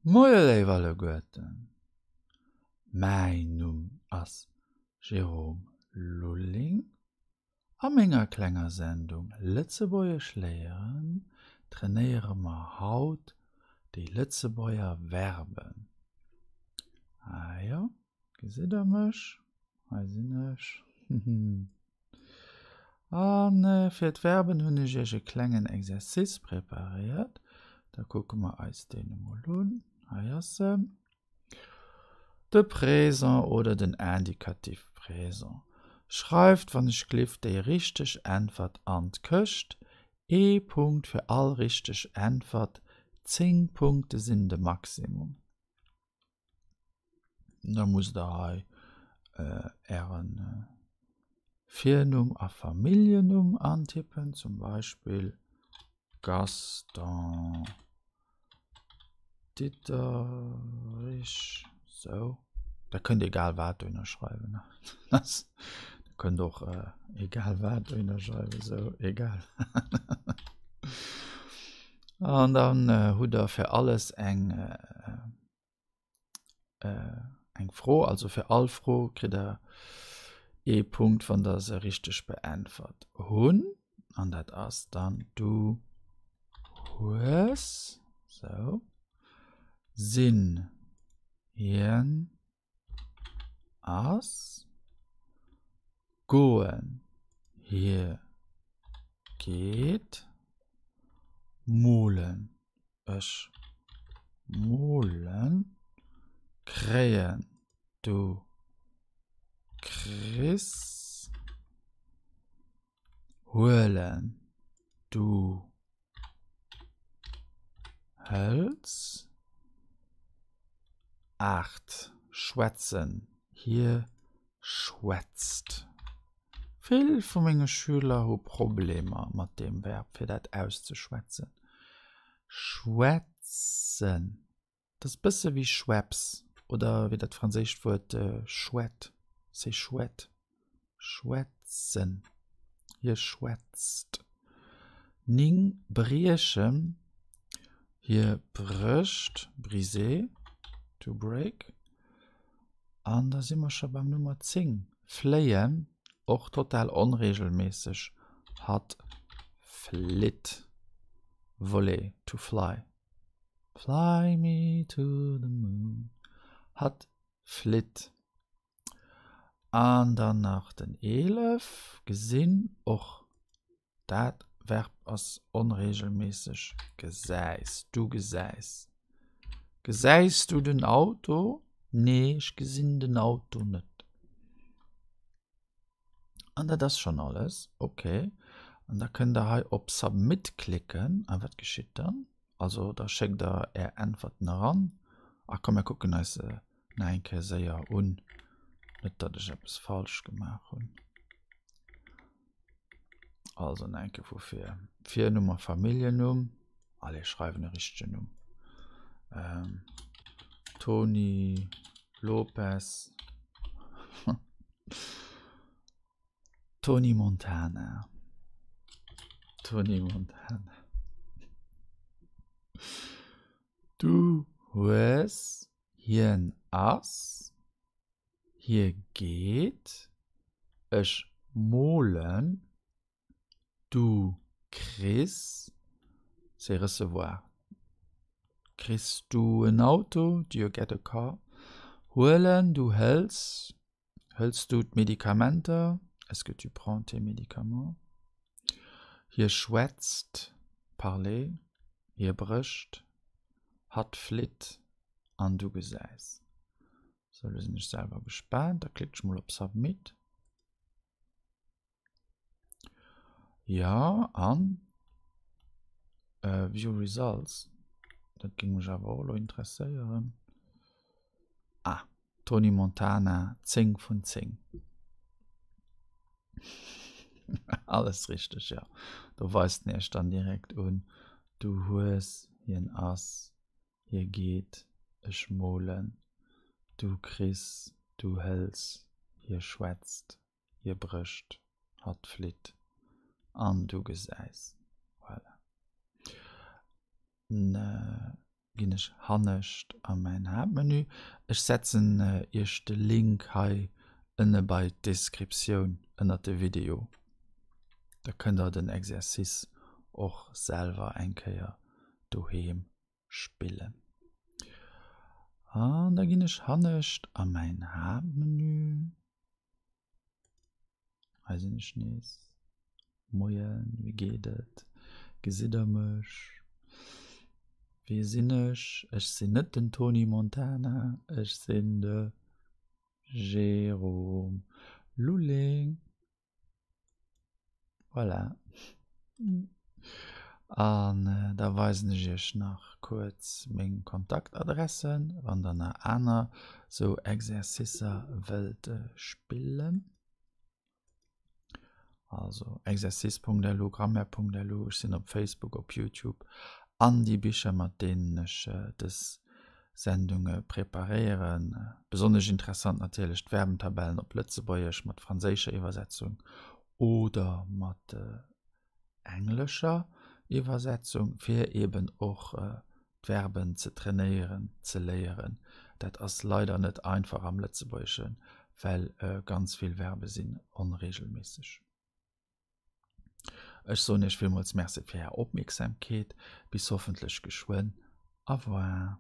Moie léif alleguerten, mäin Numm ass Jérôme Lulling. A menger klenger Sendung Lëtzebuergesch léieren trainéiere mer haut déi Lëtzebuerger Verben. Ah jo, gesitt der mech? Hei sinn ech. An fir d'Verben hunn ech iech e klengen Exercice preparéiert. Da kucke mer eis deen emol un. Hei ass e. De Présent oder den Indicatif présent. Schreift wann ech glift déi richteg Äntwert an d'Këscht. Ee Punkt fir all richteg Äntwert, 10 Punkte sinn de Maximum. Da musst der hei ären Virnumm a Familljennumm antippen, zum Beispill Gaston Diderich, sou. Da kënnt egal wat dohinner schreiwen. Da kënnt och egal wat dohinner schreiwen, sou egal. An dann hutt der fir alles eng eng Fro, also fir all Fro kritt der ee Punkt, wann der se richteg beäntwert hunn. An dat ass dann du hues, sou, sinn, hien ass, goen, hie geet, molen, ech molen, kréien, du kriss, huelen, du hëls, 8 schwätzen, hie schwätzt. Vill vu menge Schüler hu Problemer mat deem Verb, fir dat auszeschwätzen. Schwätzen, dat ass e bësse wéi Schwäps oder wéi dat franséischt Wuert chouette, c'est chouette. Schwätzen, hie schwätzt. 9 briechen, hie brécht, briser, to break. An da si mer scho beim Nummer 10, fléien, och total onregelméisseg, hatt flitt, voler, to fly, fly me to the moon, hatt flitt. An dann nach den 11, gesinn, och Dat Verb ass onregelméisseg. Gesäis, du gesäis. Gesäis du den Auto? Nee, ech gesinn den Auto net. An dat ass schonn alles. Ok. An da kënnt der hei op Submit klicken. A wat geschitt dann? Also da schéckt der är Äntwerten eran. A komm, mir kucken eis se nach eng Kéier séier un. Net datt ech eppes falsch gemaach hunn. Also nach eng Kéier vu vir. Virnumm a Familljennumm. Allez, schreiwen e richtegen Numm. Ähm, Toni Lopez. Tony Montana. Tony Montana. Du hues, hien ass, hie geet, ech molen, du kriss, c'est recevoir, kriss du en Auto, do you get a car, huelen, du hëls, hëls du d'Medikamenter, est-ce que tu prends tes médicaments, hie schwätzt, parler, hie brécht, hatt flitt an du gesäis. Sou, elo sinn ech selwer gespaant, da klickt ech mol op Submit. Ja, an äh, View Results, dat géing mech awer och elo interesséieren. Ah, Tony Montana, 10 vun 10. Alles richteg, ja. Do weist en iech dann direkt un, du hues, hien ass, Hie geet, ech molen, du kriss, du hëls, hie schwätzt, hie brécht, hatt flitt an du gesäis. Voilà. Ginn ech hannescht a mäin Haaptmenü. Ech setzen iech de Link hei ënne bei d'Descriptioun ënnert de Video. Da kënnt der den Exercice och selwer eng Kéier doheem spillen. An da ginn ech hannescht a mäin Haaptmenü. Hei sinn ech nees. Moien, wéi geet et? Gesitt der mech? Wie sinn ech? Ech sinn net den Tony Montana, ech sinn de Jérôme Lulling. Voilà. An da weisen ech iech nach kuerz meng Kontaktadressen, wann der nach aner sou Exercicer wëllt spillen. Also exercice.lu, grammaire.lu, ech sinn op Facebook, op Youtube an déi Bicher mat deenen ech dës Sendunge preparéieren. Besonnesch interessant natierlech d'Verbentabellen op Lëtzebuergesch mat franséischer Iwwersetzung oder mat englescher Iwwersetzung, fir eben och d'Verben ze trainéieren, ze léieren. Dat ass leider net einfach am Lëtzebuergeschen, well ganz vill Verbe sinn onregelméisseg. Ech soen Iech villmools Merci fir Är Opmierksamkeet. Bis hoffentlech geschwënn. Au revoir.